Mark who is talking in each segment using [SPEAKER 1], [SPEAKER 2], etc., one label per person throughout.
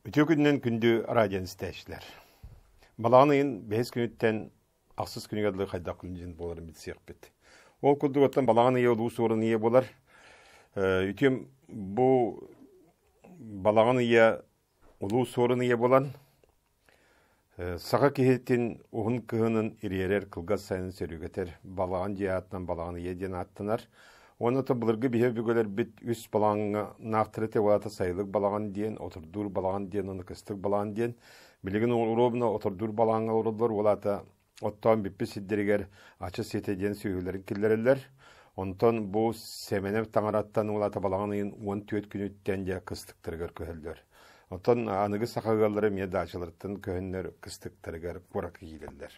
[SPEAKER 1] Үтүө күнүнэн күндү радион истээччилэр. Балаҕан ыйын бэһис күнүттэн ахсыс күнүгэр дылы хайдах күн дьин буоларын билсиэхпит. Ол курдук оттон балаҕан ыйа улуу суорун ыйа буолар. Үтүөм бу балаҕан ыйа улуу суорун ыйа буолан саха киһитин уһун кыһынын ириэрэр, кылгас сайынын сөрүгэтэр балаҕан дьиэ аатынан балаҕан ыйа диэн ааттанар. Уонна то былыргы биһи өбүгэлэрбит үс балаҕаҥҥа наахтары уолата сайылык балаҕан диэн, отордуур балаҕан диэн уонна кыстык балаҕан диэн. Билигин уруобуна отордуур балаҕаҥҥа олороллор, уолата оттоон бүппүт сирдэригэр ача сиэтэ диэн сүөһүлэрин киллэрэллэр. Онтон бу Сэмэнэп таҥараттан уолата балаҕан ыйын 14 күнүттэн дьэ кыстыктарыгар көһөллөр. Оттон аныгы саха ыаллара эмиэ даачаларыттан көһөннөр кыстыктарыгар куоракка киирэллэр.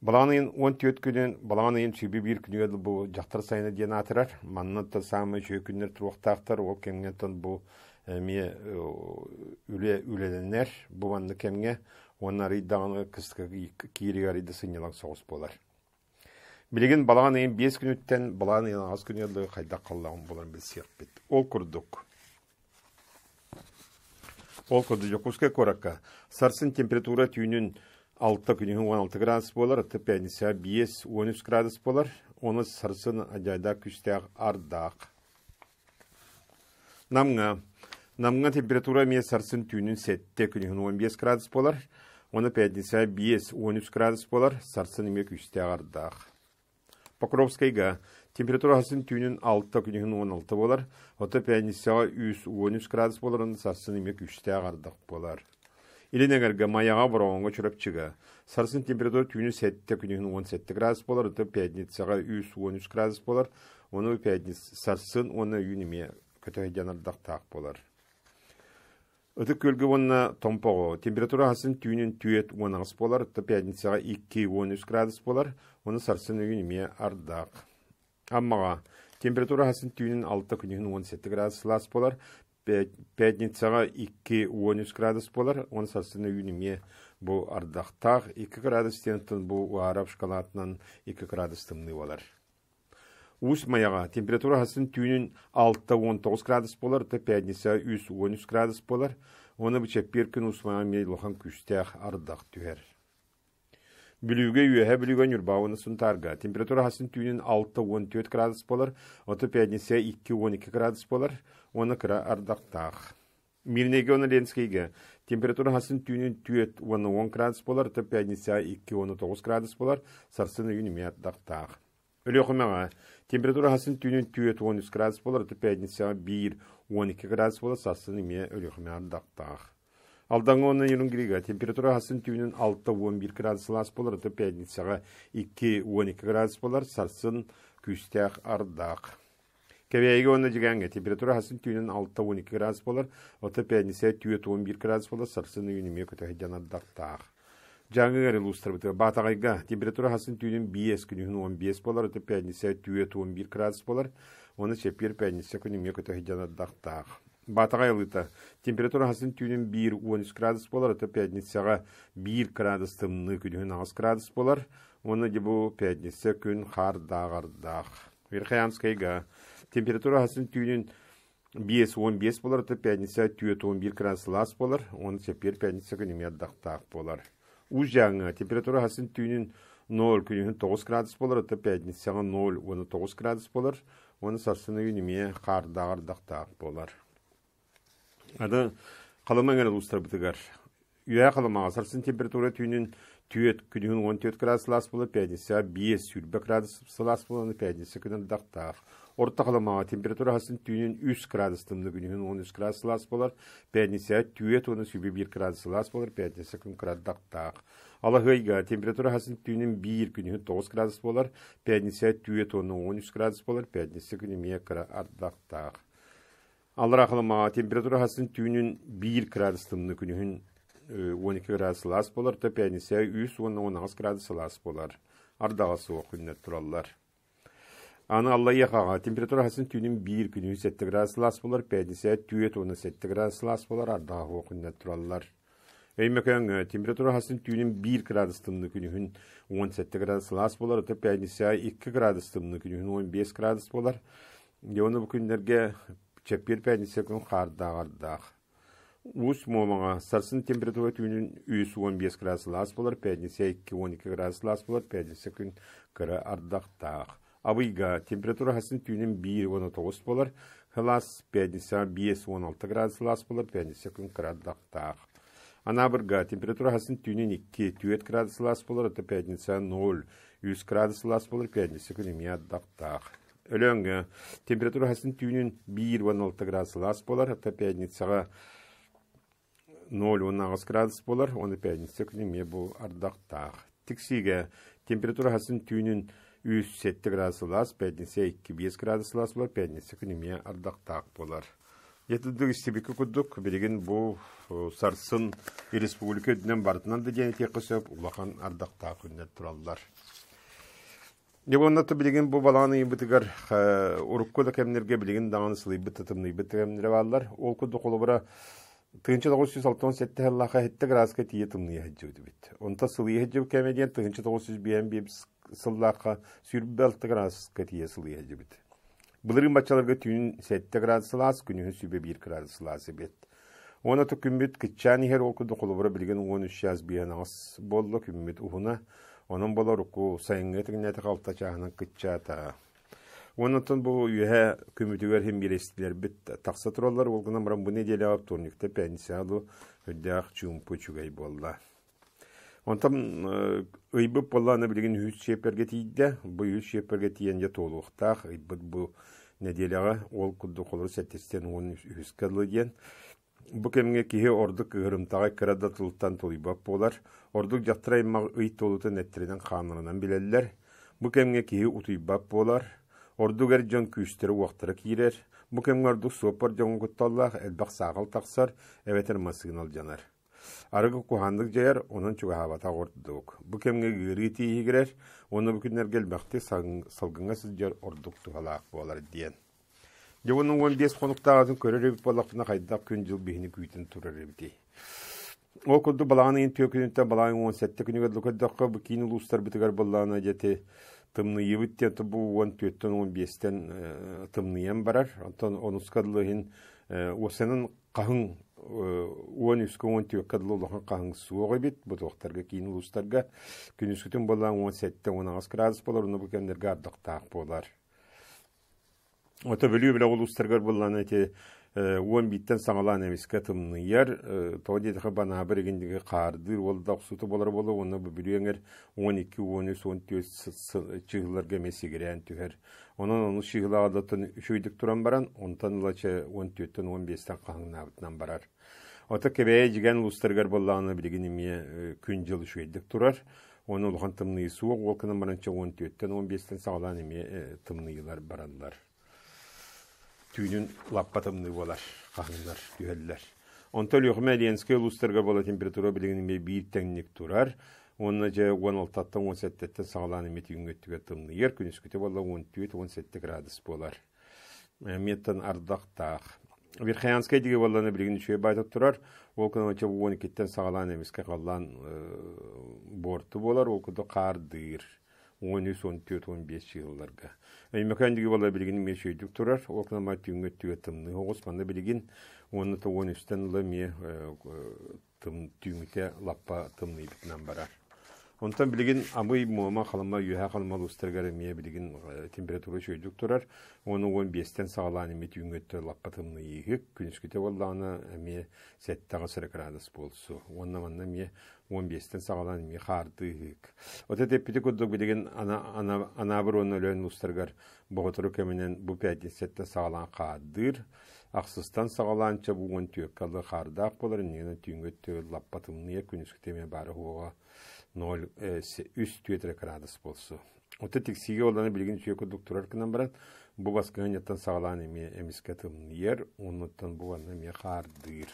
[SPEAKER 1] Балаҕан ыйын 14 күнүн, балаҕан ыйын 21 күнүгэр бу дьахтар сайына диэн аатырар. Манна саамай үчүгэй күннэр туруохтаахтар. Ол кэмҥэ бу эмиэ үлэ үлэлэнэр бу маннык кэмҥэ уонна арый даҕаны кыстыкка киириг арый да сынньалаҥ соҕус буолар. Билигин балаҕан ыйын 5 күнүттэн балаҕан ыйын аҕыс күнүгэр дылы хайдах халлаан буоларын билсиэхпит. Ол курдук Ол курдук Дьокуускай куоракка сарсын температура түүнүн 6 күнүһүн 16 градус буолар, аты пятница 5-13 градус буолар. Оны сарсын адьайдаах күүстээх ардаах. Намҥа. Намҥа температура эмиэ сарсын түүнүн 7, күнүһүн 15 градус буолар. Уонна пятница 5-13 градус буолар, сарсын эмиэ күүстээх ардаах. Покровскайга температура сарсын түүнүн 6, күнүһүн 16 буолар. Оттон пятницаҕа 3-13 градус буолар, уонна сарсын эмиэ күүстээх ардах буолар. Илин эҥэргэ Майаҕа, Бороҕоҥҥо, Чурапчыга сарсын температура түүнүн 7, күнүһүн 17 градус буолар, оттон пятницаҕа 3-13 градус буолар. Ону пятница сарсын уонна үүн эмиэ көтөһүйдэн ардахтаах буолар. Ытык Күөлгэ уонна Томпоҕо температура сарсын түүнүн 4-18 буолар, оттон пятницаҕа 2-13 градус буолар, ону сарсын үүн эмиэ ардах. Аммаҕа температура сарсын түүнүн 6 күнүһүн 17 градус сылаас буолар, Пятницаҕа 2-13 градус буолар, уон сарсын үүн эмиэ бу ардахтаах 2 градус диэнтэн бу уһаарап шкалатынан 2 градус тымныы буолар. Уус Майаҕа температура сарсын түүнүн 6-19 градус буолар, то пятница 3-13 градус буолар. Уонна бу чэппиэр күн Уус Майаҕа эмиэ улахан күүстээх ардах түһэр. Бүлүүгэ Үөһээ Бүлүүгэ Ньурба уонна Сунтаарга температура сарсын түүнүн 6-14 градус буолар, оттон пятница 2-12 градус буолар уонна кыра ардахтаах. Мирнэйгэ уонна Ленскэйгэ температура сарсын түүнүн 4 уонна 10 градус буолар, оттон пятница 2-9 градус буолар, сарсын ыйын эмиэ ардахтаах. Өлүөхүмэҕэ температура сарсын түүнүн 4-13 градус буолар, оттон пятницаҕа 1-12 градус буолар, сарсын эмиэ Өлүөхүмэҕэ ардахтаах. Алдаҥҥа уонна Нерюнгрига температура сарсын түүнүн 6-11 градус сылаас буолар, оттон пятницаҕа 2-12 градус буолар, сарсын күүстээх ардах. Кэбээйигэ уонна Дьигээҥҥэ температура сарсын түүнүн 6-12 градус буолар, оттон пятница 4-11 градус буолар, сарсын ыйын эмиэ көтө сылдьан ардахтаах. Дьааҥыга улуустарбытыгар Баатаҕайга температура сарсын түүнүн 5, күнүһүн 15 буолар, оттон пятница 4-11 градус буолар, уонна чэппиэр пятница күн эмиэ көтө сылдьан ардахтаах. Баатаҕай ылыыта. Температура сарсын түүнүн 1-13 градус буолар, оттон пятницаҕа 1 градус тымныы, күнүһүн 8 градус буолар. Уонна дьэ бу пятница күн хаардааҕардаах. Верхоянскайга температура сарсын түүнүн 5-15 буолар, оттон пятница 4-11 градус сылаас буолар, уонна чэппиэр пятница күн эмиэ ардахтаах буолар. Уус Дьааҥы температура сарсын түүнүн 0, күнүһүн 9 градус буолар, оттон пятницаҕа 0 уонна 9 градус буолар. Уонна сарсын ыйын эмиэ хаардаах ардахтаах буолар. Аны Халыма эҥэр улуустарбытыгар Үөһээ Халымаҕа сарсын температура түүнүн 4, күнүһүн 14 градус сылаас буолар, пятница 5, 20 градус сылаас буолар, аны пятница күн ардахтаах. Орто Халымаҕа температура сарсын түүнүн 3 градус тымныы, күнүһүн 13 градус сылаас буолар, пятница 4 уонна 21 градус сылаас буолар, пятница күн кыра ардахтаах. Алаһыайга температура сарсын түүнүн 1, күнүһүн 9 градус буолар, пятница 4 13 градус буолар, пятница күн эмиэ кыра ардахтаах. Аллараа Халымаҕа температура сарсын түүнүн 1 градус тымныы, күнүһүн 12 градус сылаас буолар, то пятница 3 уонна 18 градус сылаас буолар. Ардаҕа суох күннэр тураллар. Аны Аллайыахаҕа температура сарсын түүнүн 1, күнүһүн 7 градус сылаас буолар, пятница 4 уонна 7 градус сылаас буолар, ардаҕа суох күннэр тураллар. Өймөкөөҥҥө температура сарсын түүнүн 1 градус тымныы, күнүһүн 17 градус сылаас буолар, оттон пятница 2 градус тымныы, күнүһүн 15 градус буолар. Дьэ, уонна бу күннэргэ чэппиэр пятница күн хаардааҕардаах. Уус Муомаҕа сарсын температура түүнүн 315 градус сылаас буолар, пятница 2-12 градус сылаас буолар, пятница күн кыра ардахтаах. Абыйга температура хасын түүнүн 1-19 буолар, сылаас пятница 5-16 градус сылаас буолар, пятница күн кыра ардахтаах. Анаабырга температура хасын түүнүн 2-4 градус сылаас буолар, это пятница 0 3 градус сылаас буолар, пятница күн эмиэ ардахтаах. Өлөөҥҥө температура хасын түүнүн 1,6 градус сылаас буолар, оттон пятницаҕа 0,8 градус буолар, уонна пятница күнү эмиэ бу ардахтаах. Тиксиигэ температура хасын түүнүн 3,7 градус сылаас, пятница 2,5 градус сылаас буолар, пятница күнү эмиэ ардахтаах буолар. Дьэ истибиккэ курдук, билигин бу сарсын республика үрдүнэн барытынан да диэн этиэххэ сөп, улахан ардахтаах күннэр тураллар. Дьэ уонна билигин бу балаҕан ыйбытыгар урукку да кэмнэргэ билигин даҕаны сылыйбыт да тымныйбыт да кэмнэрэ бааллар. Ол курдук холобура 1967 сыллаахха 7 градуска тиийэ тымныйа сылдьыбыт эбит. Онтон сылыйа сылдьыбыт кэмэ диэн 1955 сыллаахха 26 градуска тиийэ сылыйа сылдьыбыт. Былырыын баччаларга түүн 7 градус сылаас, күнүһүн 101 градус сылаас эбит. Уонна то күммүт кыччаан иһэр, ол курдук холобура билигин 13 чаас биэһэн аҕыс буолла, күммүт уһуна. Онон буолар урукку сайыҥҥы тэҥнээтэх алта чааһынан кыччаата. Уоннаттан бу үөһэ күммүтүгэр иһин биэрэстилэрбит тахса тураллар, ол гынан баран бу нэдиэлэҕэ вторникта пятницаҕа дуу үрдээх чуумпу үчүгэй буолла. Онтон ыйбыт буоллаҕына билигин үһүс чиэппэргэ тиийдэ. Бу үһүс чиэппэргэ тиийэн дьэ туолуохтаах. Ыйбыт бу нэдиэлэҕэ ол курдук холобур сэттистэн 13 үһүскэ дылы диэн. Бу кэмҥэ киһи ордук ыһырымтаҕай кыра да тылтан тулуйбат буолар. Ордук дьахтар аймах ый туолуутун эттэринэн-хааннарынан билэллэр. Бу кэмҥэ киһи утуйбат буолар. Ордук эр дьон күүстэрэ-уохтара киирэр. Бу кэмҥэ ордук суоппар дьоҥҥо кутталлаах элбэх саахал тахсар эбэтэр массыына алдьанар. Арыгы куһаҕаннык дьайар, онон чугаһаабатах ордук. Бу кэмҥэ ыарыы тииһигирэр уонна бу күннэргэ элбэхтик салгыҥҥа сылдьар ордук туһалаах буолар диэн. Дьэ уонна 15 хонуктааҕытын көрөр эбит буоллахпына хайдах күн-дьыл биһини күүтэн турар эбитий? Ол курдук балаҕан ыйын түөрт күнүттэн балаҕан 17 күнүгэр дылы көрдөххө, бу киин улуустарбытыгар буоллаҕына дьэ ити тымныйыыбыт диэн бу 14-тэн 15-тэн тымныйан барар. Онтон онуска дылы иһин уопсайынан хаһыҥ 13-кэ 14-кэ дылы улахан хаһыҥ суох эбит бу туохтарга киин улуустарга күнүскүтүн буоллаан 17-18 градус буолар онно бу кэмнэргэ ардахтаах буолар Ото Бүлүү бөлөх улуустарыгар буоллаана ити 11-тэн саҕалаан эмискэ тымныйар тоҕо диэтэххэ банаабыр игиндиги хаардыыр уол да охсуута буолара буолуо уонна бу Бүлүү эҥэр 12 13 14 чыһыларга эмиэ сигирээн түһэр Онон ону сыыһылаҕа үчүгэйдик туран баран, онтон ыла чэ 14-тэн 15-тэн хаһыҥнаабытынан барар. Ото Кэбээйи дьигэн улуустарыгар буоллаҕына билигин эмиэ күн-дьыл үчүгэйдик турар. Уонна улахан тымныы суох, ол гынан баран чэ 14-тэн 15-тэн саҕалаан эмиэ тымныйыылар бараллар. Түүнүн лаппа тымныы буолар, хаһыҥнар түһэллэр. Онтон Өлүөхүмэ Ленскэй улуустарга буола температура билигин эмиэ биир тэҥник турар. Уонна дьэ 16-ттан 17-ттэн саҕалаан эмиэ түүҥҥү өттүгэр тымныйар, күнүскүтэ буолла 14-17 градус буолар. Эмиэттэн ардахтаах. Верхоянскай диги буоллана билигин үчүгэй баайта турар. Ол кынамача 12-ттэн саҕалаан эмискэ халлаан буорту буолар, ол курдук хаардыыр. 13, 14, 15 чыһылларга. Өймөкөөн диги буолла билигин эмиэ үчүгэйдик турар. Ол кынама түүҥҥү өттүгэр тымныы оҕус. Манна билигин 13-тэн ыла эмиэ түүҥүтэ лаппа тымныйбытынан барар. Онтон билигин Абый, Муома, Халыма, Үөһээ Халыма улуустарыгар эмиэ билигин температура үчүгэйдик турар. Уонна 15-тэн саҕалаан эмиэ түүҥҥү өттө лаппа тымныйыыһык. Күнүскүтэ буоллаҕына эмиэ 7-8 эрэ градус буолсу. Уонна манна эмиэ 15-тэн саҕалаан эмиэ хаардыыһык. От эппити курдук билигин Анаабыр уонна Өлөөн улуустарыгар боҕотору кэминэн бу пятницаттан саҕалаан хаардыыр. Ахсыстан саҕалаан чобугун түөккэ ылы хаардаах буолар, иннигинэн түүҥҥү өттүгэр лаппа тымныйа, күнүскүтэ эмиэ баара уһуоҕа 0,3 градус буолсу. Оттон тиксиигэ олорон билигин үчүгэй курдук турар гынан баран, бу баскыһыанньаттан саҕалаан эмиэ эмискэ тымныйар, оннуттан бу манна эмиэ хаардыыр.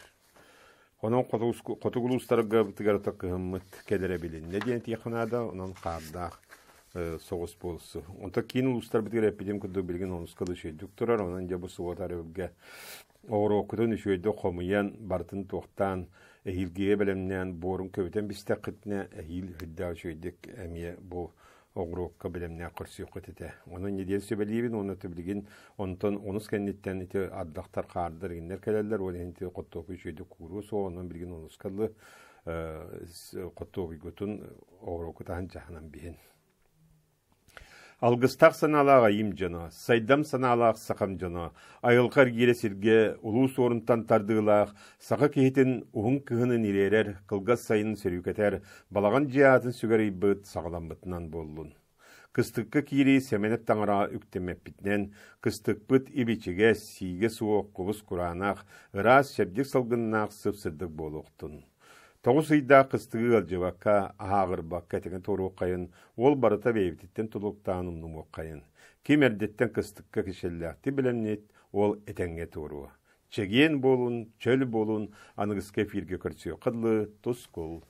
[SPEAKER 1] Онон хотугу улуустарга бытыгар кыһыммыт кэлэрэ билиннэ диэн этиэххэ наада, онон хаардаах соҕус буолсу. Онтон киин улуустарбытыгар эппитим курдук билигин онуска да үчүгэйдик турар, онон дьэ бу субуота өрөбүлгэ оҕуруоккутун үчүгэйдик хомуйан, барытын туохтаан, эһиилгигэ бэлэмнээн, буорун көбүтэн бистэххитинэ, эһиил үрдээх үчүгэйдик эмиэ бу оҕуруокка бэлэмнээх көрсүөххүт этэ. Онон нэдиэлэ сүбэлиибин уонна билигин онтон онус кэнниттэн ити ардахтар, хаардар игиннэр кэлэллэр, ол иһин ити хортуоппуй үчүгэйдик кууруо суох, онон билигин онуска дылы хортуоппуйгутун оҕуруоккут аһын дьаһанан биһин. Алгыстаах санаалаах айым дьоно, сайдам санаалаах сахам дьоно, айылҕа эргиирэ сиргэ улуу суорунтан тардыылаах саха киһитин уһун кыһынын ириэрэр, кылгас сайынын сөрүүкэтэр, балаҕан дьиэ аатын сүгэр ыйбыт саҕаламмытынан буоллун. Кыстыкка киирии Сэмэнэп таҥараҕа үктэммэппитинэн, кыстыкпыт ибичигэс, сиигэ суох, кубус кураанах, ыраас чэбдик салгыннаах сып-сырдык буолуохтун. Тоҕус ыйдаах кыстыгы ыалдьыбакка, аһааҕырбакка этэҥҥэ туоруоххайын, уол барыта бэйэбититтэн тулуктаан умнумуоххайын. Ким эрдэттэн кыстыкка кичэллээхтик бэлэмнит, уол этэҥҥэ туоруо. Чэгиэн буолун, чөл буолун, аныгыскы эфиргэ көрсүөххэ дылы тускул.